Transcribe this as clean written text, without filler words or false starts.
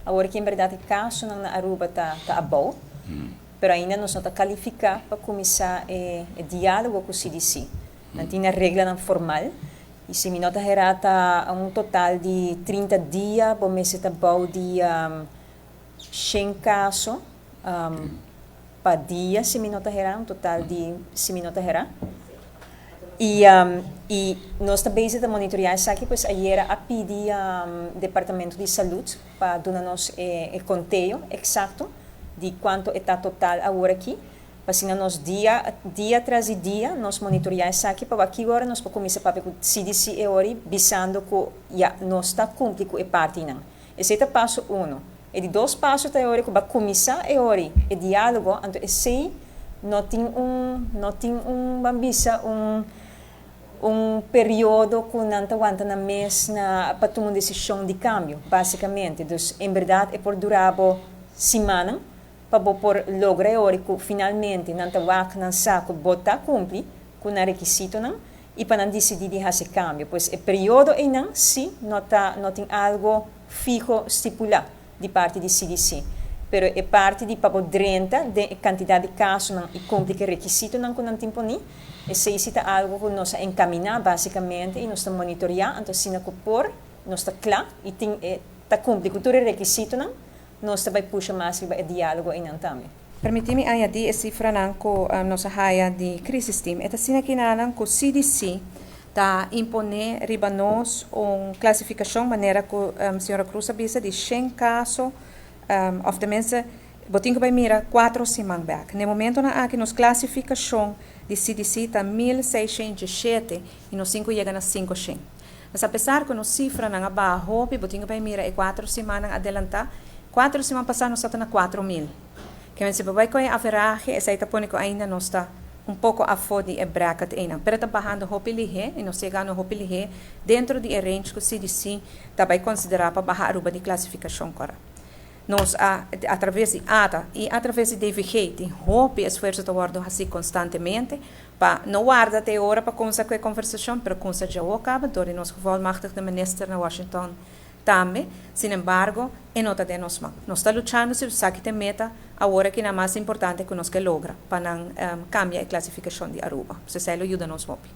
Awor cu en berdad e casonan na Aruba ta abou, pero ainda nos no ta califica pa cuminsa e dialogo cu CDC. No tin reglanan formal y si mi no ta hera, ta un total di 30 dia, bo mester ta bou di 100 caso pa dia, si mi no ta hera, un total di, si mi no ta hera. E nos tambe ta monitorea esaki, pues ayera a pidi Departamento di Salud pa duna nos e conteo exacto di cuanto ta total awor aki. Asina nos dia, dia tras di dia, nos monitorea esaki pa aki awor nos por cuminsa papia cu CDC e ora bisando cu ya nos ta cumpli cu e partinan. Esey ta paso 1. E di dos paso ta ora cu bay cuminsa e ora e dialogo, anto esey no tin un, ban bisa, un periodo cu nan ta wanta na mes na pa tuma un decision di cambio, basicamente. Dus, en berdad, e por dura bo siman pa por logra ora cu finalmente nan ta wak nan sa cu bo ta cumpli cu e requisitonan y pa nan dicidi di haci cambio. Pues e periodo ey si no tin algo fiho stipula di parti di CDC. Pero e parti di pa drenta di cantidad di casonan y cumpli cu requisitonan cu nan tin poni, esey ta algo cu nos a encamina basicamente y nos ta monitorea, anto asina cu por, nos ta cla y tin ta cumpli cu tur e requisitonan, nos ta bay pusha mas e dialogo ey tambe. Permiti mi añadi e cifranan cu nos a haya di Crisis Team. E ta asina cu nan cu CDC ta impone riba nos un clasificacion manera cu señora Cruz a bisa di 100 caso of tenminste bo tin cu bay mira 4 siman back. Na momentonan aki nos clasificacion di CDC ta 1607 y nos tin cu yega na 500. Mas apesar cu nos cifranan a baha hopi, bo tin cu bay mira e 4 siman adelanta, 4 siman pasa nos ta na 4000. Kiermen si bay cu average, esey ta pone cu ainda nos ta un poco afo di e bracket ey, pero ta bahando hopi lihe y nos yegando hopi lihe dentro di range cu CDC ta bay considera pa baha Aruba di clasificacion cora. Nos atraves di ATA y atraves di DVG tin hopi esfuerso ta wordo haci constantemente pa no warda te ora pa cuminsa cu e conversacion, pero cuminsa ya caba door nos gevolmachtigde minister na Washington tambe. Sin embargo, e no ta den nos man. Nos ta luchando si esaki ta e meta awor cu ta mas importante cu nos kier logra pa nan cambia e clasificacion di Aruba. Esey lo yuda nos hopi.